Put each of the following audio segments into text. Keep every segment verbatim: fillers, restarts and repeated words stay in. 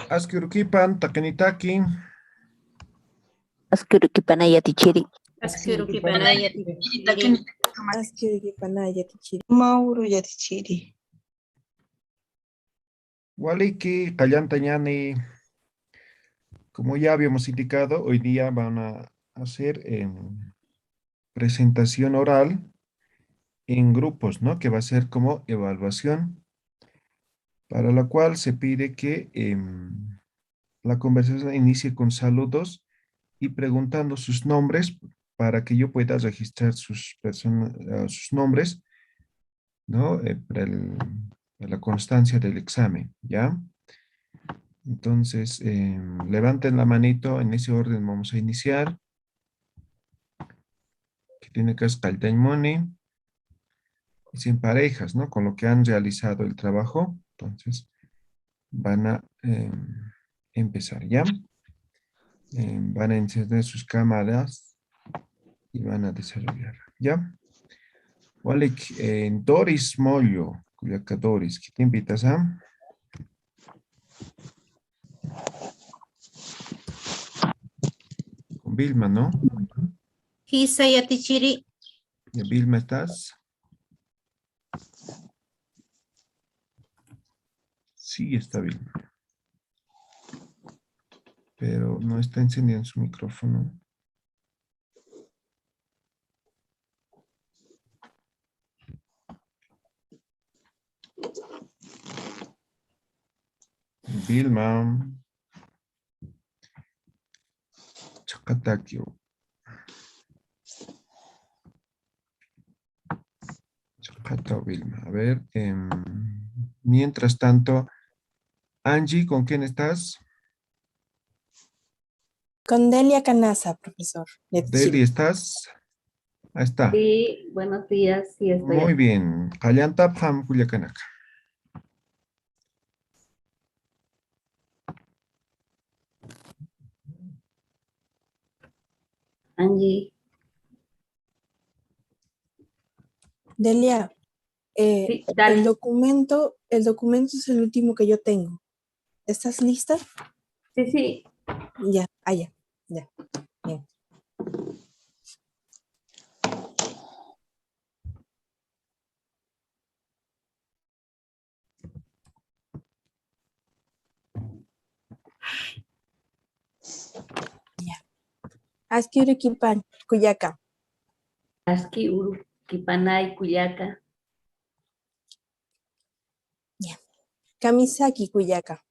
Aski urukipan taqinitaki. Aski urukipanay yatichiri. Aski urukipanay yatichiri. Aski urukipanay yatichiri. Mauru yatichiri. Waliki, qallanta ñani. Como ya habíamos indicado, hoy día van a hacer, em, presentación oral en grupos, ¿no? Que va a ser como evaluación, para la cual se pide que, em, la conversación inicie con saludos y preguntando sus nombres para que yo pueda registrar sus persona-, ah, sus nombres, ¿no? Eh, para el, para la constancia del examen, ¿ya? Entonces, em, levanten la manito, en ese orden vamos a iniciar. Khitinakasa qalltañ muni. Es en parejas, ¿no? Con lo que han realizado el trabajo. Entonces, van a, em, empezar, ¿ya? Em, van a encender sus cámaras y van a desarrollar, ¿ya? Walik, eh, Doris Mollo, kullaka Doris, ¿qué te invitas a? Con Vilma, ¿no? Jisa yatichiri. Ya, Vilma, ¿estás? Sí, está Vilma. Pero no está encendiendo su micrófono. Vilma. Chaqatakiw. Chaqataw Vilma. A ver, em, mientras tanto, Angie, ¿con quién estás? Con Delia Canaza, profesor. Delia, ¿estás? Ahí está. Sí, buenos días, sí estoy. Muy bien. Qallantapxam kullakanaka. Angie. Delia, eh, sí, dale. El documento, el documento es el último que yo tengo. ¿Estás lista? Sí, sí. Ya, allá, ya. Bien. Ya. Aski urukipan, kullaka. Aski urukipanay, kullaka. Ya. Kamisaki, kullaka.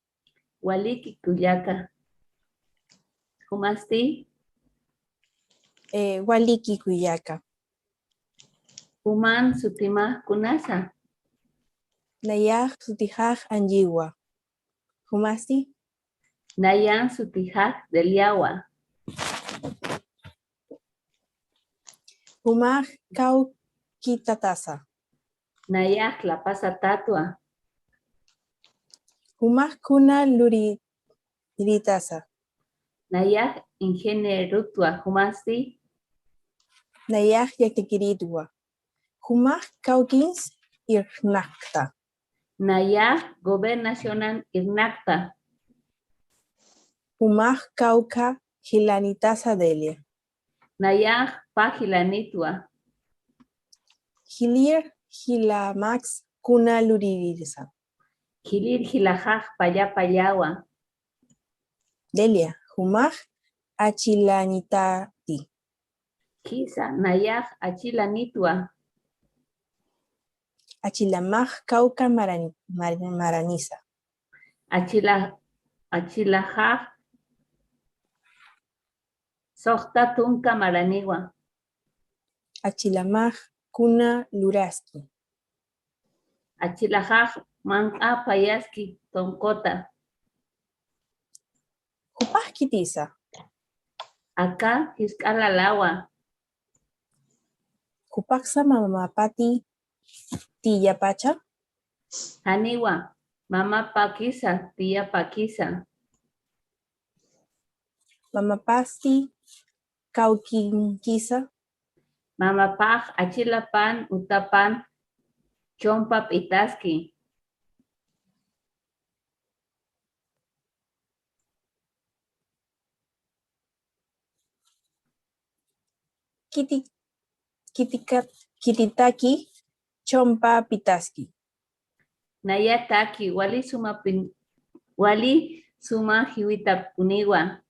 Waliki, kullaka. ¿Jumasti? Eh, waliki, kullaka. ¿Juman sutimax kunasa? Nayax sutixax Angiwa. ¿Jumasti? Nayan sutixax Deliawa. ¿Jumax kawkitatasa? Nayax La Pazatatwa. ¿Jumax kuna luriritasa? Nayax ingenierotwa. ¿Jumasti? Nayax llaktakiritwa. ¿Jumax kawkins irnaqta? Nayax gobernacionan irnaqta. ¿Jumax kawkha jilanitasa, Delia? Nayax pä jilanitwa. ¿Jilir jilamax kuna luririsa? Jilir jilaxax palla pallawa. Delia, ¿jumax achilanitati? Jisa, nayax achilanitwa. ¿Achilamax kawkha marani-, mar-, maranisa? Achila-, achilaxax suxta tunka maraniwa. ¿Achilamax kuna luraski? Achilaxax manq'a payaski tunquta. ¿Jupax khitisa? Aka jisk'a lalawa. ¿Jupaxsa mamapati tiyapacha? Janiwa, mamapakisa tiyapakisa. ¿Mamapasti kawkinkisa? Mamapax achilapan utapan chumpa p'itaski. Kiti, kitikat, kititaki chumpa p'itaski. Nayataki, wali suma pin-, wali suma jiwitapuniwa.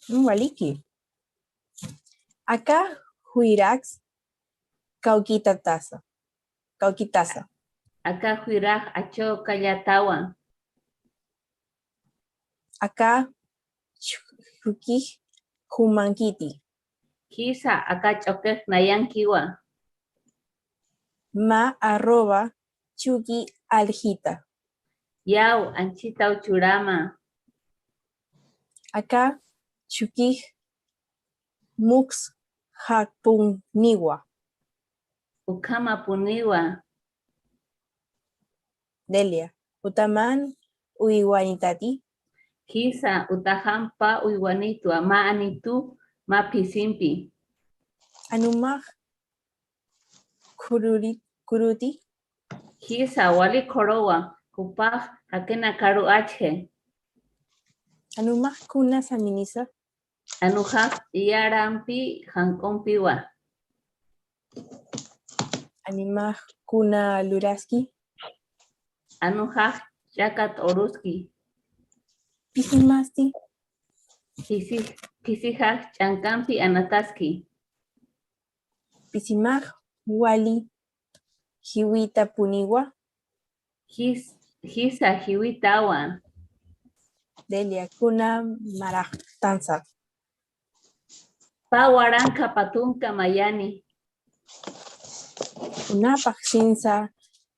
Mm, waliki. Aka juyraks kawkitatasa. Kawkitasa. Aka juyrax achukallatawa. Aka chukix jumankiti. Jisa, aka chukix nayankiwa. Mä arroba chuki aljita. Yaw, anchitaw churama. Aka chukix muks jakpuniwa. Ukhamapuniwa. Delia, utaman uywanitati. Jisa, utaxampa uywanitwa, mä anitu mä phisimpi. Anumax khururi-, khuruti. Jisa, wali khuruwa, jupax jakinakaru achje. Anumax kuna saminisa. Anuxax iyarampi jank'umpiwa. Animax kuna luraski. Anuxax ch'akat uruski. Pisimasti. Pisi-, pisixax ch'ankampi anataski. Pisimax wali jiwitapuniwa. Jis-, jisa jiwitawa. Delia, kuna maraxtansa. Pä waranqa pä tunka mayani. Kuna phaxsinsa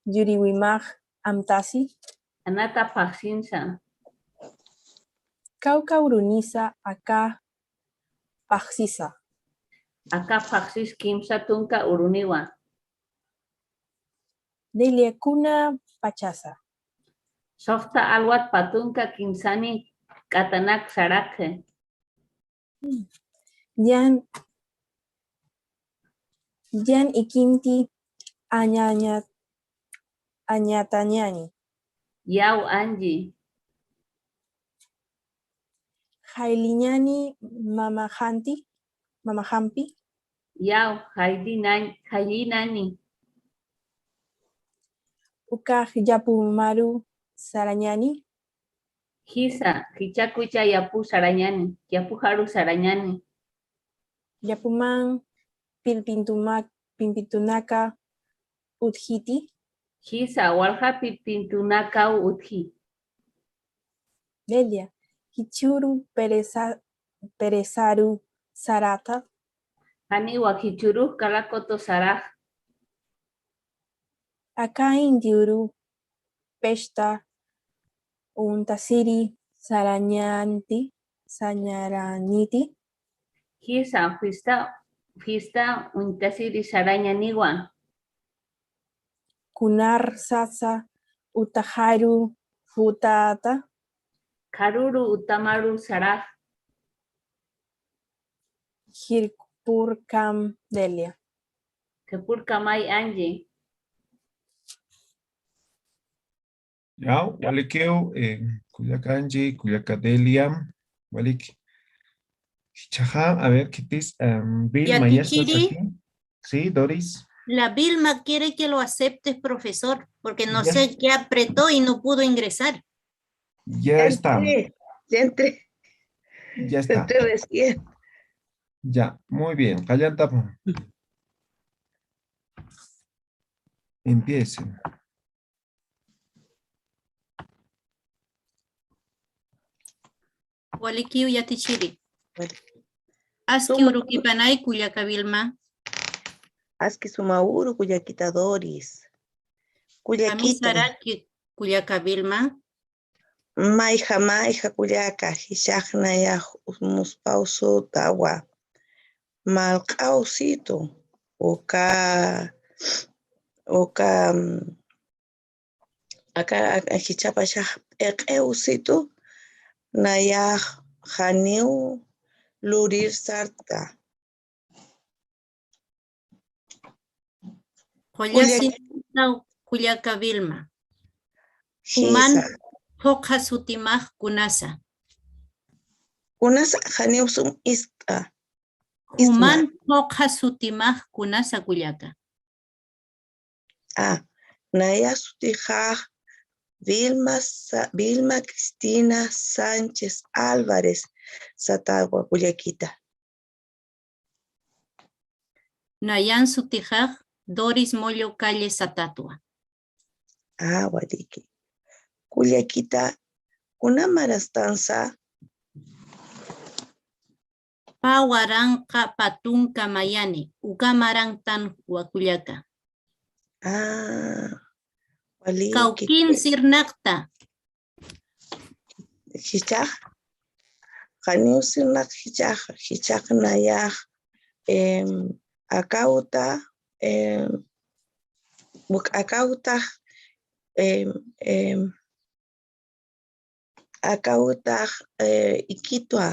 yuriwimax amtasi. Anata phaxsinsa. Kawka urunisa aka phaxsisa. Aka phaxsis kimsa tunka uruniwa. Delia, kuna pachasa. Suxta alwat pä tunka kimsani k'atanak sarakxi. Yan, yan ikinti añaña-, añatañani. Yaw, anji. Jayliñani mamaxanti, mamaxampi. Yaw, jayliñan-, jayliñani. Ukax yapumaru sarañani. Jisa, jichhakucha yapu sarañani, yapuxaru sarañani. Yapuman pillpintuma-, pillpintunaka utjiti. Jisa, walja pillpintunakaw utji. Delia, jichhüru pereza-, perezaru sarata. Janiwa, jichhürux kalakutu sarax. Aka intiuru pista untasiri sarañanti, sañaraniti. Jisa, fiesta, fiesta untasiri sarañaniwa. Kunar sasa utaxaru jutata. Kharüru utamaru sarax. Jilpurkam Delia. Jilpurkamay anji. Ya, walikiw, eh, kullaka Angie, kullaka Delia, waliki. Jichhaxa, a ver, khitis, em, Vilma, ¿ya estás aquí? Sí, Doris. La Vilma quiere que lo aceptes, profesor, porque no sé qué apretó y no pudo ingresar. Ya está. Entré, ya entré. Ya está. Entré recién. Ya, muy bien. Qallantapun. Empiecen. Walikiw yatichiri. Aski urukipanay kullaka Vilma. Aski suma uru kullakita Doris. Kullakita. Kamisaraki kullaka Vilma. Mayja, mayja kullaka, jichhax nayax muspaw sutawa. Malq'aw situ, uka, uka, mm, aka, aka jichhapachax p'iq'iw situ, nayax janiw lurir sarta. Qulla, qulla sintaw, kullaka Vilma. Juman, jisa, phuqha sutimax kunasa. Kunasa, janiw sum ist'a. Juman, isma, phuqha sutimax kunasa kullaka. A, naya sutixax Vilma Sa-, Vilma Cristina Sánchez Álvarez satätwa kullakita. Nayan sutixax Doris Mollo Calle satätwa. A, waliki. Kullakita, kuna marastansa? Pä waranqa pä tunka mayani, uka marantanwa kullaka. A, waliki. Kawkin sirnaqta. Jichhax, janiw sirnaq jichhax, jichhax nayax, em, akawta, em, buk akawtax, em, em, akawtax, eh, ikitwa.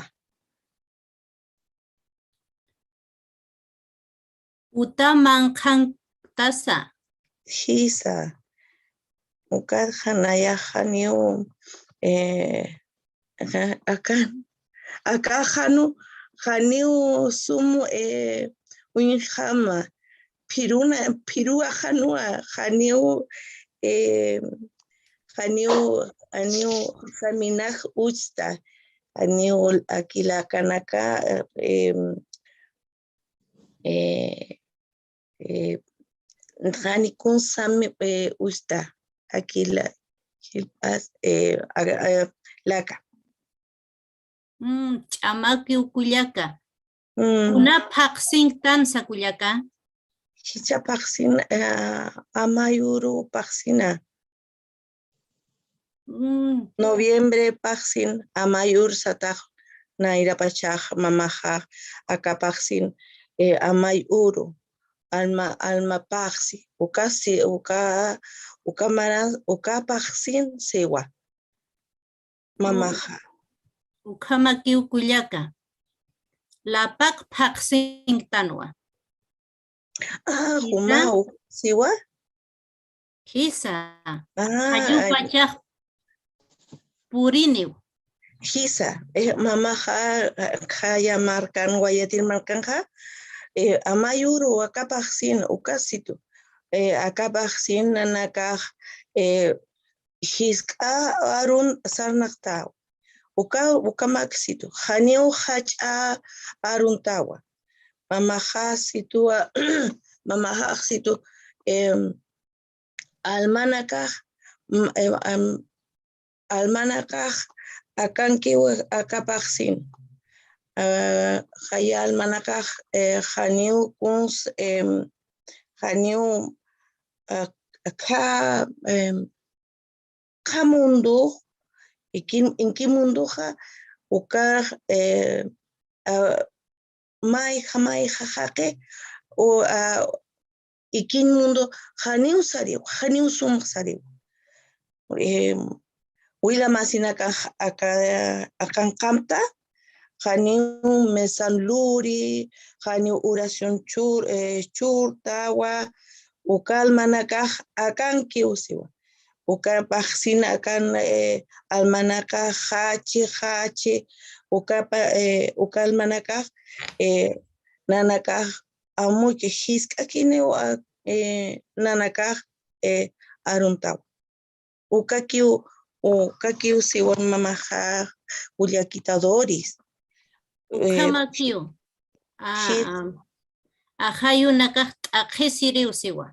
Uta manqhantasa. Jisa. Ukat janayax janiw, eh, aka, aka, aka janu, janiw sum, eh, uñjama. Phiruna, phiruwa januwa, janiw, eh, janiw, janiw jaminax uchta, janiw akila kanaka, eh, eh, eh, jani kunsami, eh, usta, akila, jilp'as, eh, aga, eh, laka. Mm, ch'amakiw kullaka. Mm. Kuna phaxsintansa kullaka? Jichha phaxsin, eh, amayuru phaxsina. Mm. Noviembre phaxsin, amayur satax, nayrapachax mamaxa aka phaxsin, eh, amayuru, alma, alma phaxsi, uka si, uka, uka mara, uka phaxsin siwa. Mamaxa. Mm. Ukhamakiw kullaka. Lapaq phaxsintanwa. Ah, jisa. Jumaw, siwa? Jisa. Ah, jallupachaq puriniw. Jisa. Eh, mamaxa, eh, khaya markan, Wayatir markanxa, eh, amayuru aka phaxsin, ukasitu. Eh, aka phaxsin nanakax, eh, jisk'a arun sarnaqtaw. Uka, uka maksitu, janiw jach'a aruntawa. Mamaxasitu, mamaxasitu, em, almanakax, m-, em, em, almanakax akankiw aka phaxsin. Ah, jaya almanakax, eh, janiw kuns, em, janiw, ah, akha, em, qha mundo, inki, inki mundoxa, ukax, eh, ah, mayja, mayja jaqi, o, ah, ikiñ mundo, janiw sariw, janiw sum sariw. Em, wila masinakax aka, akanqamta, janiw mesan luri, janiw oración chur, eh, churtawa, uka almanakax akankiw siwa. Uka phaxsin akan, eh, almanakax jachi, jachi, uka pa-, eh, uka almanakax, eh, nanakax amuki jisk'akiniw, a, eh, nanakax, eh, aruntaw. Ukakiw, ukakiw siwan mamaxa kullakita Doris. Eh, ukhamakiw. A, sí. A, ajayunakax t'aqhisiriw siwa.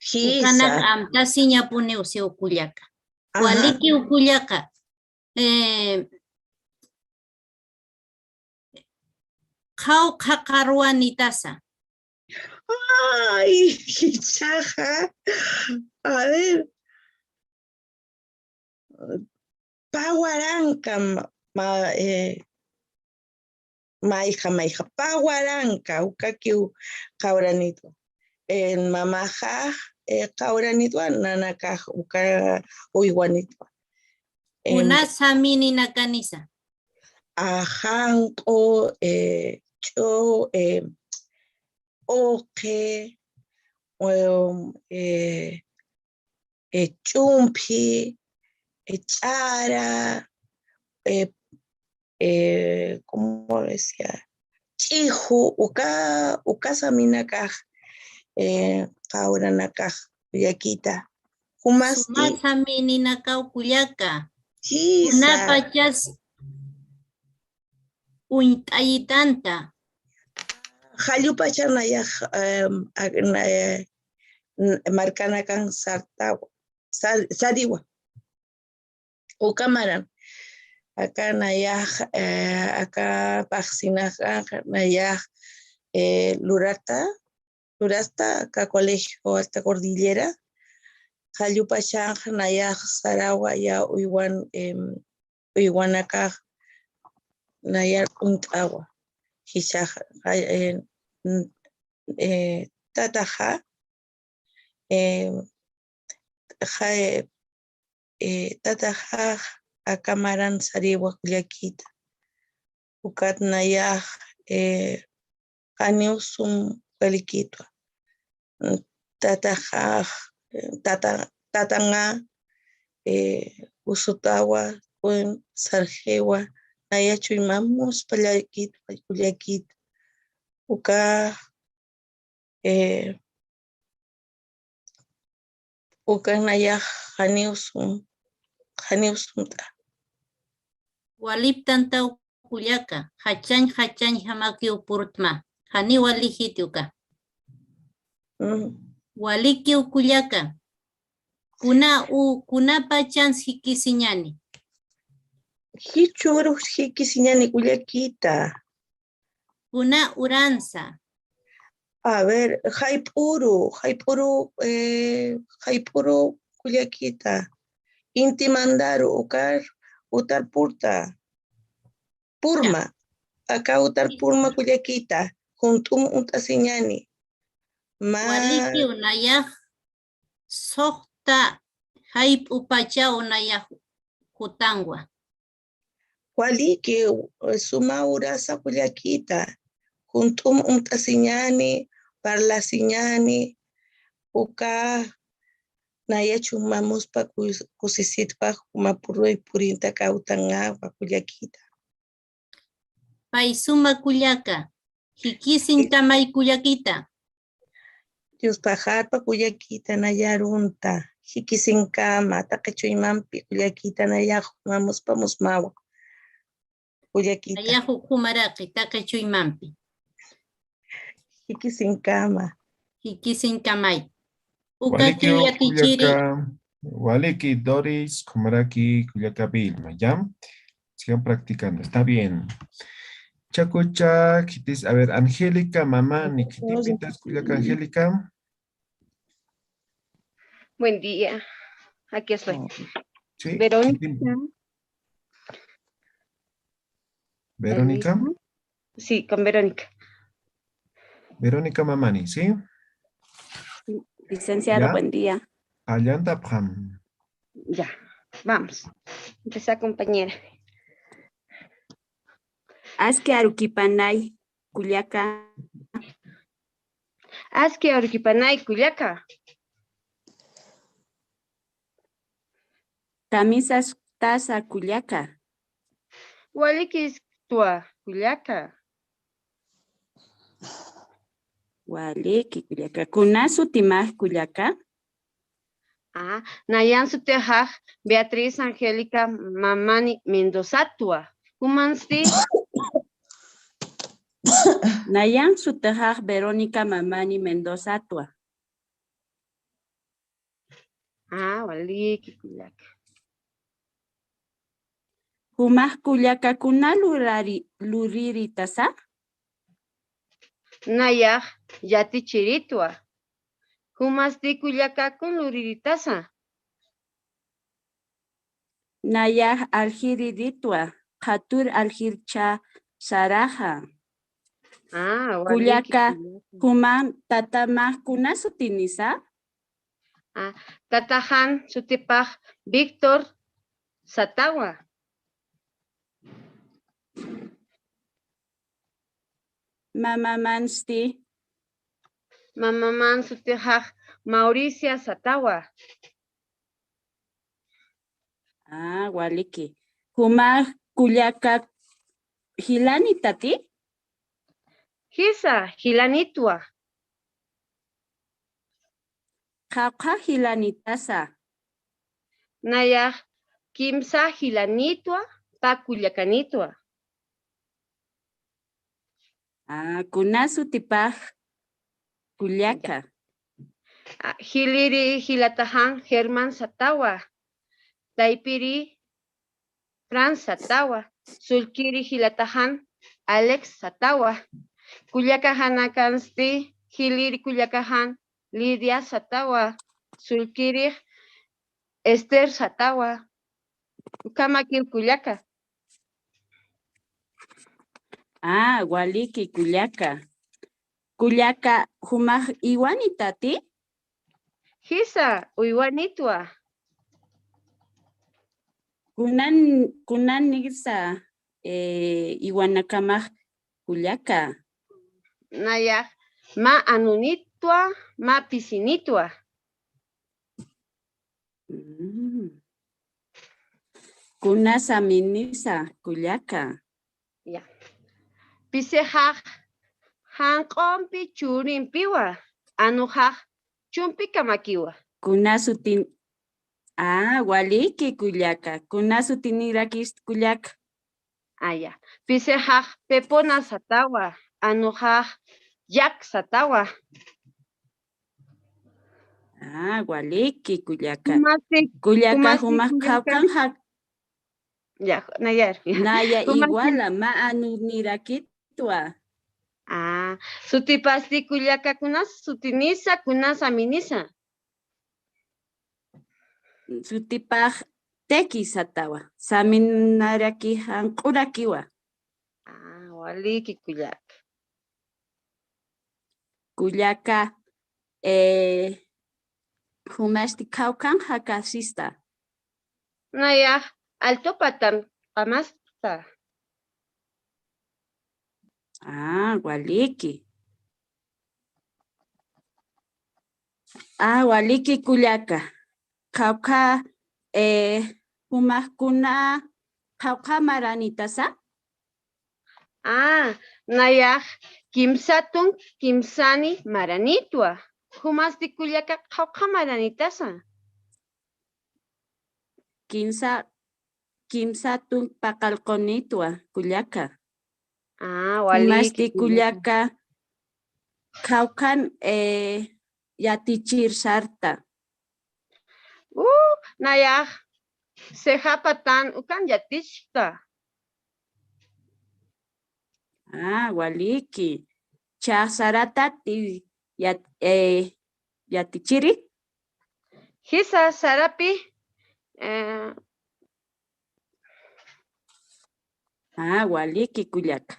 Jisa. Ukanak amtasiñapuniw siw kullaka. Ajá. Walikiw kullaka. Eh, qhaw qhaqarwanitasa. Ay, jichhaxa. A ver. Pä waranqa ma-, ma-, eh, mayja, mayja, pä waranqa, ukakiw qawranitwa. Eh, mamaxax, eh, qawranitwa, nanakax uka uywanitwa. Em, kuna samininakanisa. Ajanq'u, eh, ch'u, eh, uqi, em, eh, eh, ch'umphi, eh, ch'ara, eh, eh, ¿cómo decía? Ch'iju, uka, uka saminakax, eh, qawranakax, kullakita. Jumasti. Suma samininakaw kullaka. Jisa. Kunapachas uñt'ayitanta. Jallupachan nayax, em, a-, na-, eh, n-, markanakan sartawa, sar-, sariwa. Uka maran. Aka nayax, eh, aka pajsinaxa nayax, eh, lurata, lurasta aka Colegio Alta Cordillera. Jallupachanxa nayax sarawa ya uywan, em, uywanakax nayar uñt'awa. Jisax, eh, n-, eh, tataxa, eh, ja-, eh, tataxax aka maran sariwa kullakita. Ukat nayax, eh, janiw sum walikitwa. Tataxax, tata-, tatanxa, eh, usutawa, kun sarxiwa, naya chuymamuspa llaykitwa kullakita. Uka, eh, uka nayax janiw sum, janiw sumt'a. Waliptantaw kullaka, jachañ jachañ jamakiw purtma, janiw walijiti uka. Mm. Walikiw kullaka, kuna u, kunapachans jikisiñani. Jichhürux jikisiñani kullakita. Kuna uransa. A ver, jayp'uru, jayp'uru, eh, jayp'uru kullakita. Inti mandaru ukar, utar purta. Purma. Aka utar purma kullakita. Junt'um uñt'asiñani. Ma- Walikiw nayax suxta jayp'u pachaw nayax jutanwa. Waliki, suma urasa kullakita, junt'um uñt'asiñani, parlasiñani, uka naya chuymamuspa kus-, kusisitpa juma puruypurinta kawtanwa kullakita. Pay suma kullaka, jikisiñkamay kullakita. Diospaxarpa kullakita nayarunta, jikisiñkama, taqi chuymampi kullakita nayax jumamuspa musmawa. Kullakita. Nayax jumaraki, taqi chuymampi. Jikisiñkama. Jikisiñkamay. Uka walikiw kullaka yatichiri. Kullaka, waliki Doris, kumaraki kullaka Vilma, ¿ya? Sigan practicando, está bien. Chakucha, khitis, a ver, Angélica Mamani, khitipitas kullaka Angélica. Buen día. Aquí estoy. Oh, sí, Verónica. Khitin-, Verónica. Permiso. Sí, con Verónica. Verónica Mamani, ¿sí? Licenciado, ya, buen día. Allantapxam. Ya, vamos. Empezá, compañera. Aski arukipanay kullaka. Aski arukipanay kullaka. Kamisas tasa kullaka. Walikistwa kullaka. Waliki kullaka. Kuna sutimax kullaka? Ah, nayan sutixax Beatriz Angélica Mamani Mendozatwa. Jumansti? Nayan sutixax Verónica Mamani Mendozatwa. Ah, waliki kullaka. Jumax kullaka kuna lurari-, luriritasa? Nayax yatichiritwa. Jumasti kullaka kun luriritasa? Nayax aljiriritwa, qhatur aljircha saraxa. Ah, waliki kullaka. Juma tatamax kuna sutinisa? Ah, tataxan sutipax Víctor satawa. Mamamansti? Mamaman sutixax Mauricia satawa. Ah, waliki. Jumax kullaka jilanitati? Jisa, jilanitwa. Qhawqha jilanitasa? Nayax kimsa jilanitwa, pä kullakanitwa. Ah, kuna sutipax kullaka? Ah, jiliri jilataxan Germán satawa. Taypiri Franz satawa. Sullkiri jilataxan Alex satawa. Kullakaxanakansti jiliri kullakaxan Lidia satawa. Sullkirix Esther satawa. Ukhamakir kullaka. Ah, waliki kullaka. Kullaka, jumax iwanitati? Jisa, uywanitwa. Kunan, kunanisa, eh, iwanakamax kullaka? Nayax mä anunitwa, mä pisinitwa. Mm. Kuna saminisa kullaka? Ya. Pisixax janq'umpi churimpiwa, anuxax chumpikamakiwa. Kuna sutin, ah, waliki kullaka. Kuna sutinirakist kullaka? Aya. Pisixax Pepona satawa, anuxax Jack satawa. Ah, waliki kullaka. Jumasti, kullaka, jumasti jumax kullaka. Qhawqhan jak-, ya, nayar. Naya, jumasti iguala, mä anunirakitwa. Ah, sutipasti kullaka, kuna sutinisa, kuna saminisa? Sutipax Teki satawa, saminaraki janq'urakiwa. Ah, waliki kullaka. Kullaka, eh, jumasti qhawqhan jakasista? Nayax Alto patan qamasta. Ah, waliki. Ah, waliki kullaka. Qhawqha, eh, jumax kuna qhawqha maranitasa? Ah, nayax kimsa tunk kimsani maranitwa. Jumasti kullaka qhawqha maranitasa? Kimsa, kimsa tunk paqallqunitwa kullaka. Ah, waliki. Jumasti kullaka, qhawqhan, eh, yatichir sarta? Uh, nayax Ceja patan ukan yatichta. Ah, waliki. Cha saratati yat-, eh, yatichiri? Jisa sarapi, eh, ah, waliki kullaka.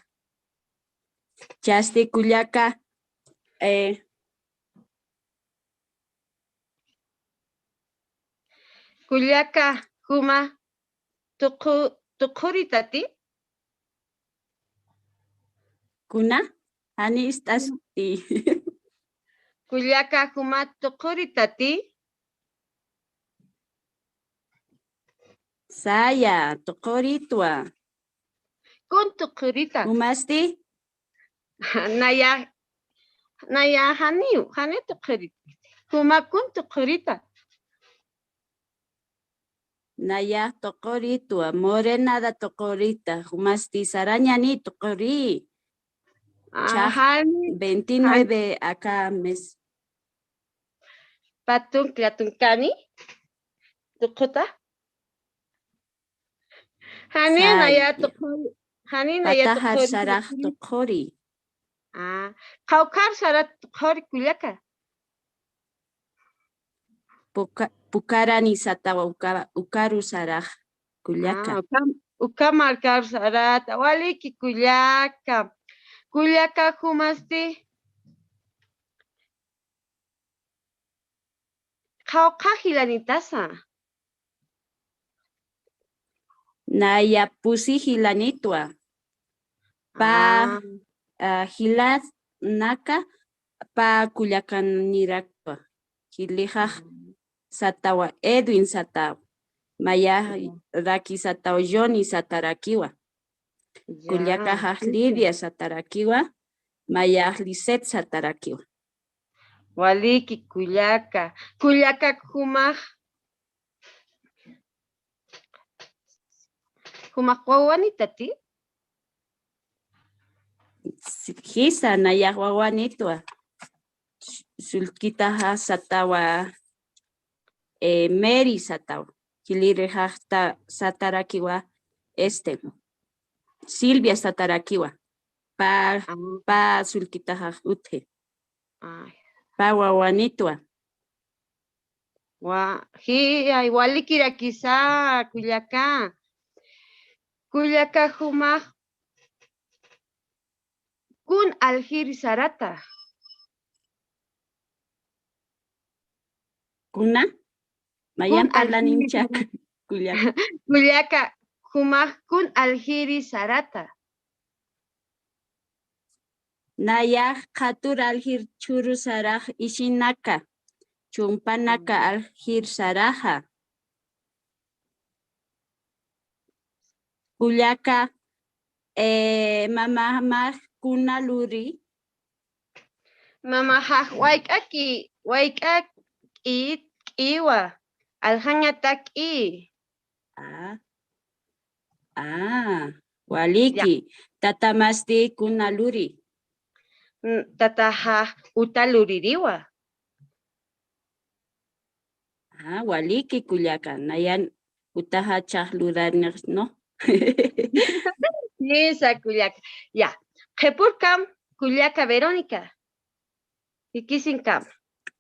Chasti kullaka, eh, kullaka, juma tuqu-, tuquritati? Kuna, jani ist'asti. Kullaka, juma tuquritati? Saya, tuquritwa. Kun tuqurita? Jumasti? Naya, naya janiw, jani tuqurita. Juma kun tuqurita? Naya tuquritwa, morenada tuqurita, jumasti sarañani tuquri. Ah, chaj jani, veintinueve jani. Aka mes. Pä tunk, pä tunkani tuquta. Jani, saya, naya tuquri, jani naya patajar tuquri, sarax tuquri. Tuquri. Ah, qhawkhar sarax tuquri kullaka? Puka-, pukarani satawa, uka-, ukaru sarax kullaka. Ah, uka, uka markar sarata, waliki kullaka. Kullaka jumasti. Qhawqha jilanitasa? Naya pusi jilanitwa. Pä, ah, ah, jilanaka pä kullakaniraktwa. Jilixax, mm, satawa, Edwin satawa. Mayaraki sataw Johnny satarakiwa. Ya. Kullakaxax Lidia satarakiwa. Mayar Lisset satarakiwa. Waliki kullaka. Kullaka jumax. Jumax wawanitati? Jisa, nayax wawanitwa. Sullkitaxa satawa, eh, Mary satawa. Jilïrixax satarakiwa, este, Silvia satarakiwa. Pä, pä sullkitaxax utji. Pä wawanitwa. Wa, ji, ay, walikirakisa, kullaka. Kullaka jumax kun aljir sarata. Kuna? Mayan parlaninchak, kullaka. Kullaka, jumax kun aljiri sarata. Nayax qhatur aljir chhuru sarax isinaka, chumpanaka aljir saraxa. Kullaka, eh, mamax kuna luri. Mamaxax wayk'aki, wayk'aki k'iwa, aljañatak k'i. Ah, ah, waliki. Ya. Tatamasti kuna luri. Mm, tataxax uta luririwa. Ah, waliki kullaka. Nayan utaxa chhax lurarnix, ¿no? Jisa kullaka. Ya. Qhipürkam kullaka Verónica. Jikisinkama.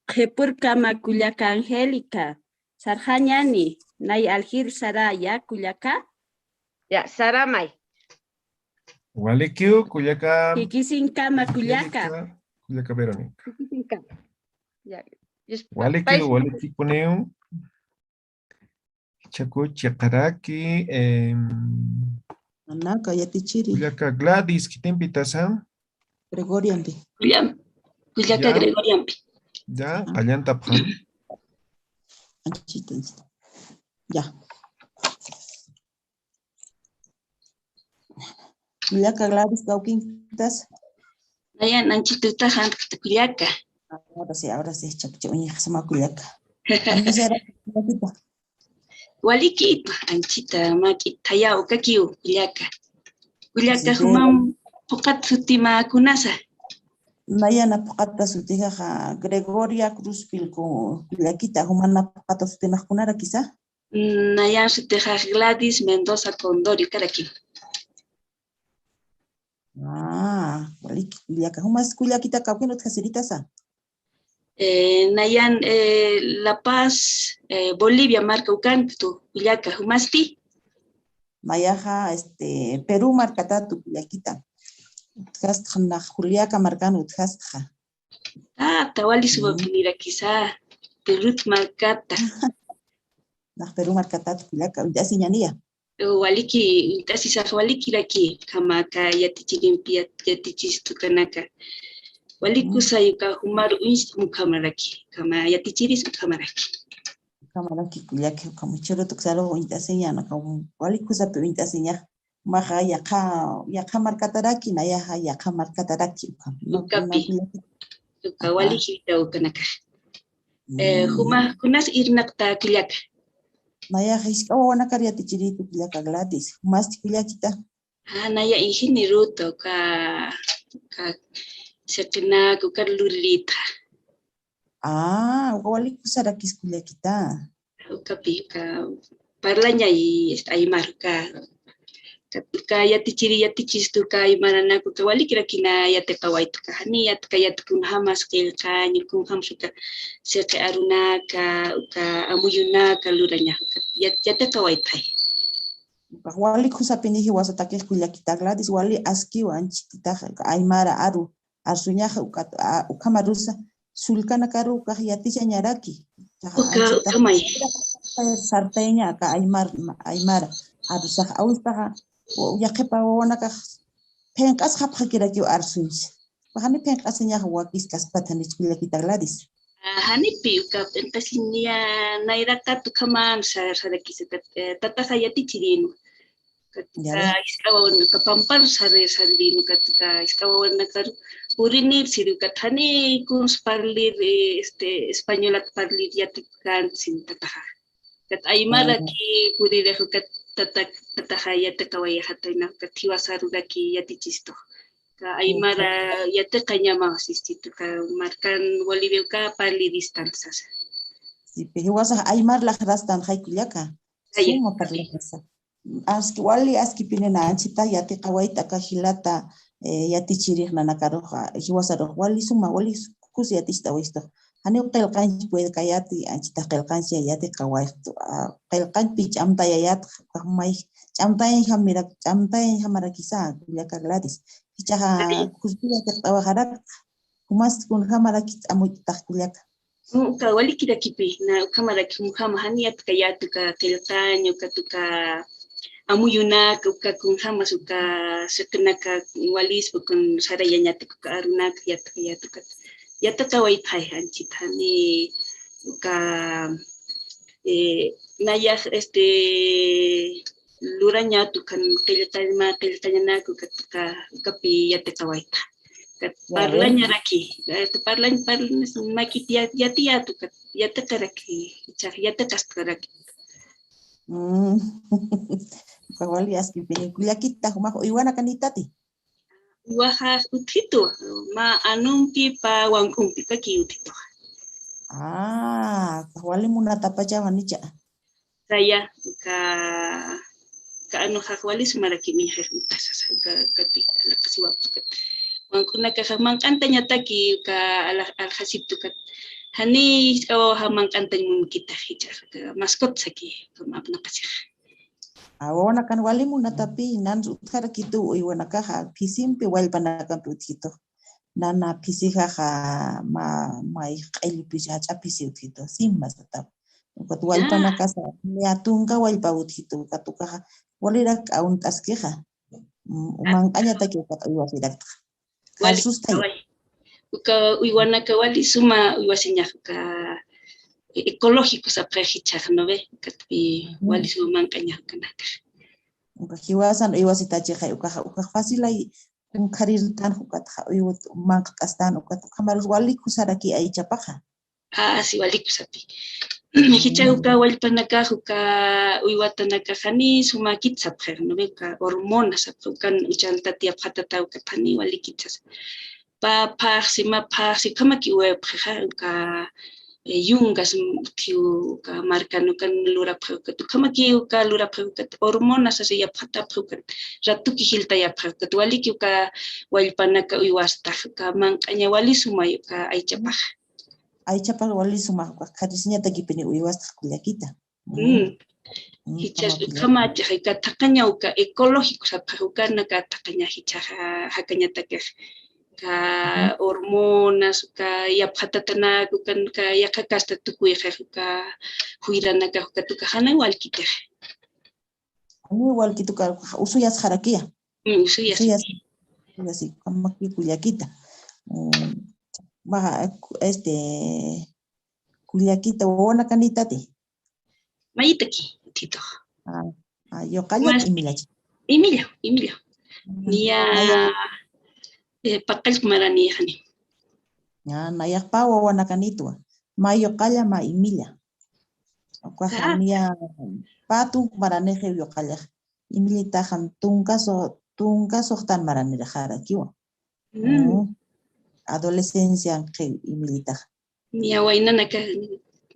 Qhipürkama kullaka Angélica. Sarxañäni, nay aljir saraya kullaka. Ya, saramay. Walikiw kullaka. Jikisinkama kullaka. Angélica, kullaka Verónica. Jikisinkama. Ya. Walikiw, walikipuniw. Chaku chiqaraki, em, Anaka yatichiri. Kullaka Gladys, khitimpi tasa? Gregoriampi. Kullaka Gregoriampi. Ya, qallantapxam. Anchita, anchita. Ya. Kullaka Gladys, kawkintas. Nayan anchita utaxa, kullaka. Ahora sí, ahora sí, chapcha uñaxsama kullaka. Amisara, kullakita. Waliki, anchita, mak'i, thaya, ukakiw, kullaka. Kullaka, jumam phuqat sutima kunasa. Nayana phuqata sutixa Gregoria Cruz Pilco, kullakita, jumana phuqata sutimax kunarakisa. Nayan sutixa Gladys Mendoza Condori, ukaraki. Ah, waliki kullaka. Jumas kullakita kawkin utjasiritasa. Eh, nayan, eh, La Paz, eh, Bolivia marka ukanktu kullaka, jumasti. Mayaxa, este, Perú markatatu kullakita. Utjastxa nax Juliaca markan utjastxa. Ah, tawali suwapinirakisa, Perú markata. Nax Perú markatatu kullaka, uñt'asiñaniya. Waliki, uñt'asisax walikiraki, ukhama aka yatichirimpi yat-, yatichistu ukanaka. Walikusay uka jumar uñst ukhamaraki, ukhama yatichiris ukhamaraki. Ukhamaraki kullaka, ukhama churu tuksaru uñt'asiñana, ukhama walikusapi uñt'asiñax. Maxa yaqha, yaqha markataraki, nayaxa yaqha markataraki, ukhama. Ukapi. Uka waliki ukanaka. Eh, juma, kunas irnaqta kullaka. Nayax jisk'a wawanakar yatichiritu kullaka Gladys. Jumasti kullakita. Ah, naya ingenieruta, uka, uka siqinak, uka luririta. Ah, uka walikusarakis kullakita. Ukapi, uka parlañay, este, aymar, uka, uka yatichiri, yatichistu, uka aymaranak, uka walikirakina yatiqawayta, uka jani yatiqa, yatiqawayta kunjamas qillqañ, kunjamas uka siqi arunaka, uka amuyunaka lurañax, uka yat-, yatiqawaytay. Uka walikusapini jiwasataki kullakita Gladys, wali askiwa anchhititax, uka aymara aru. Arsuñaxa ukat, a, ukhamarusa, sullkanakaru ukax yatichañaraki. Uka, ukhamay. Sartayña aka aymar, aymara. Arusax awistaxa, u-, yaqhipa wawanakax phinq'asxapxakirakiw arsuñsa. Ukax jani phinq'asiñaxa wakis kaspat janicha kullakita Gladys. Janipi, uka p'inqasiña nayraqa tukhaman sar-, sarakisa tat-, eh, tataxa yatichirïnwa. Uka tuka isk'a wawan uka pampar sar-, sarirïnwa, uka tuka isk'a wawanakaru purinir siri, ukat jani kuns parlir, eh, este, españolat parlir yatikansin tataxa. Ukat aymaraki puririx ukat tata-, tataxa yatiqawayaxatayna, ukat jiwasaruraki yatichistux. Uka aymara yatiqañama, sisti, uka markan Bolivia uka parliristan sasa. Sipi, jiwasax aymar laqrastan jay kullaka. Suma parlirisa. Aski wali askipinina anchita yatiqawayta aka jilata, eh, yatichirix nanakaruxa, jiwasarux wali suma, wali kus yaticht'awaystu. Janiw qillqanch puede kayati, anchita qillqanch yatiqawayxtu, ah, qillqanchpi ch'amtayayat, may ch'amtayañjamirak, ch'amtayañjamarakisa, kullaka Gladys. Jichhaxa kuspi yatiqt'awaxarak, jumas kunjamarakis t'amuyt'tax kullaka. Uka walikirakipi, na ukhamaraki, ukhama jani yatiqayät uka qillqañ, uka tuka amuyunak, uka kunjamas, uka siqinaka walispa kun sarayañatak, uka arunak yatiqayät ukat. Yatiqawaytxay anchit jani uka, eh, nayax, este, lurañät ukan qillqañ, mä qillqañanak ukat, uka, ukapi yatiqawaytxa. Ukat parlañaraki, eh, parlañ, parlañ, makit ya-, yatiyät ukat, yatiqaraki, jichhax yatiqastxaraki. Mm. Uka wali askipini, kullakita, jumax uywanakanïtati. Uywasa utjitu, mä anumpi pä wank'umpi, paki utjitu. Ah, wali munatapacha janicha. Saya, uka, uka anuxax wali sumarakimi, uka, uka ti, alaqasiwapta ukat. Wank'unakaxa manq'antañataki, uka ala-, aljasipta ukat. Jani jisk'a wawaxa manq'antañ munkita jichhax, uka mascot saki, uka mä apnaqasix. A, wawanakan wali munatapi, nan utjarakitu uywanakaxa, phisimpi wallpanakampi utjitu. Nana phisijaxa, ma, may q'illpis jach'a phisi utjitu, sima sataw. Ukat wallpanakasa, niya tunka wallpa utjitu, ukat ukaxa, walirak k'awnt'askixa. Mm, manq'añataki ukat uywasirakta. Wali, sustay. Uka uywanaka wali suma uywasiñax, uka ecológico sapxi jichhax, ¿no ve? Ukatpi wali suma manq'añax ukanakax. Uka jiwasan uywasitachixa, ukaxa, ukax facilay kunkharirtan, ukatxa uywat manq't'astan, ukat ukhamarus wali kusaraki aychapaxa. Ah, sí, wali kusapi. Jichhax uka wallpanakax, uka uywatanakax jani sumakit sapxi, ¿no ve? Uka hormona sapxi, ukan uchantat yapxatata ukat jani walikit sasa. Pä phaxsi, mä phaxsi, ukhamaki uywapxixa, uka, eh, yungas utjiw, uka markan ukan lurapxi ukat, ukhamaki uka lurapxi ukat, hormona sasa yapxatapxi ukat, ratuki jiltayapxi ukat, waliki uka wallpanaka uywastax, uka manq'aña wali sumay uka aychapax. Aychapax wali suma, uka kharisiñatakipini uywastax kullakita. Mm. Mm, jichhas ukhamachax, uka thaqaña uka ecológico sapxi, ukanaka thaqaña jichhax jakañatakix. Uka hormonas, uka yapxatatanak, uka, uka yaqha kasta tukuyxix, uka juyranakax, uka tuka jani walkitix. Jani walkit uka usuyasxarakiya. Mm, usuyas. Usuyas. Usuyas, ukhamaki kullakita. Mm, baja, este, kullakita, wawanakanïtati. Mayitaki, utjitux. Ah, ah, yuqalla, imillach. Imilla, imilla. Mm, niya, eh, paqallk maranïxani. Ah, nayax pä wawanakanïtwa. Mä yuqalla, mä imilla. Ukaxa niya pä tunk maranïxiw yuqallax. Imillitaxan tunka su-, tunka suxtan maranïraxarakiwa. Mm. Mm. Adolescencianxiw imillitax. Niya waynanaka.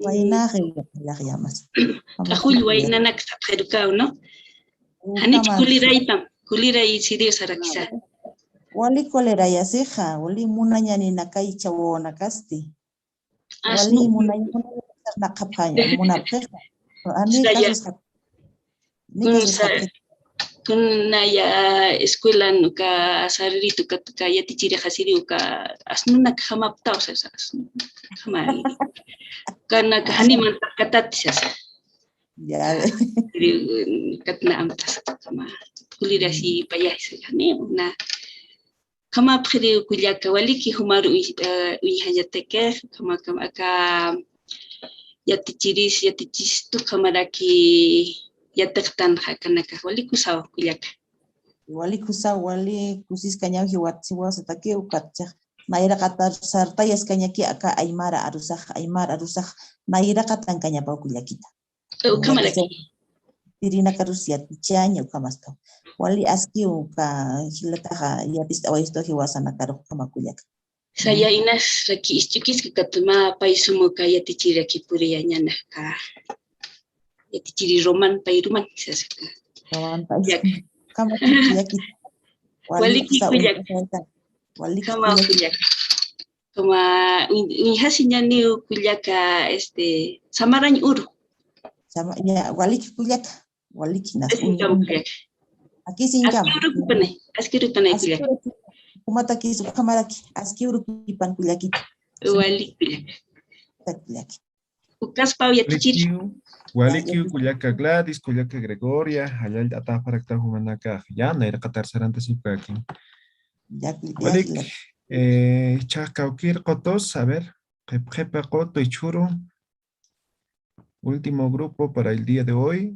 Waynaxi, llamas. T'axull waynanak sapxirukaw, ¿no? Janich kuliraytam, kuliray siriw sarakisa. Wali kuliray asixa, wali munañaninakay chawonakasti. Wali munañ, munañ, naqhapxaña, munapxixa. Ani kasusxat. Ni kasusxat. Kunaya escuelan uka sariritu kat, uka yatichirixasiri uka asnunak jamaptaw sasa, asnunak jama. Ukanak janiman taqkatati sasa. Ya. Katna amtasa kama. Kulirasi payasi jani una. Ukhamapxiriw kullaka, waliki jumar uy-, eh, uñjañatakix, ukhamakam aka yatichiris, yatichistu ukhamaraki yatiqtanxa akanakax, walikusaw kullaka. Walikusaw, wali kusiskañaw jiwat, jiwasataki ukatchix. Nayraqatar sartayaskañaki aka aymara arusax, aymara arusax, nayraqatankañapaw kullakita. Ukhamaraki. Tirinakarus yatichaña ukhamastu. Wali askiw uka jilataxa yatist'awayistu jiwasanakarux ukhama kullaka. Saya inas raki isch'ukiska katma pay sumuka yatichiraki puriyañana ka. Yatichiri roman pay roman sasaka. Roman pay. Yak. Ukhama kullaki. Waliki kullaka. Waliki kullaka. Kama uñjasiñaniw kullaka, este, samarañ uru. Sama-, ya, waliki kullaka, waliki nas-, Asiñkam kullaka. Akisiñkam. Aski urukipanay, aski urukipanay kullaka. Umatakis, ukhamaraki, aski urukipan kullakita. Waliki kullaka. Kullaki. Ukaspaw yatichiri. Walikiw, walikiw kullaka Gladys, kullaka Gregoria, jallallt'ataparakta jumanakax, ya, nayraqatar sarantasipkaki. Walik, eh, jichhax kawkïr qutus, a ver, qhip qhipa qutu jichhüru. Último grupo para el día de hoy.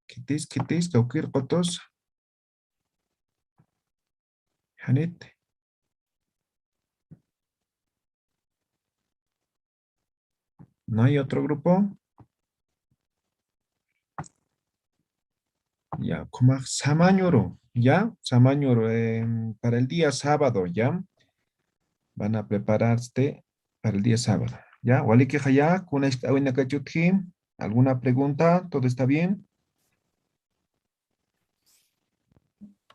Khitis, khitis, kawkïr qutus. Janit. ¿No hay otro grupo? Ya, como samañuru, ya, samañuru, em, para el día sábado, ya. Van a prepararse para el día sábado, ya. Waliki jaya, kuna ist'awinakachutji. ¿Alguna pregunta? ¿Todo está bien?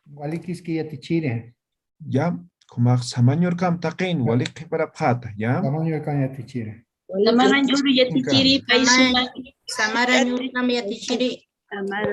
Walikiski yatichiri. Ya, kumax samañurkam taqin, walik qhiparapxäta, ya. Samañurkam yatichiri. Samarañ uru yatichiri, pay suma. Samarañ urkam yatichiri.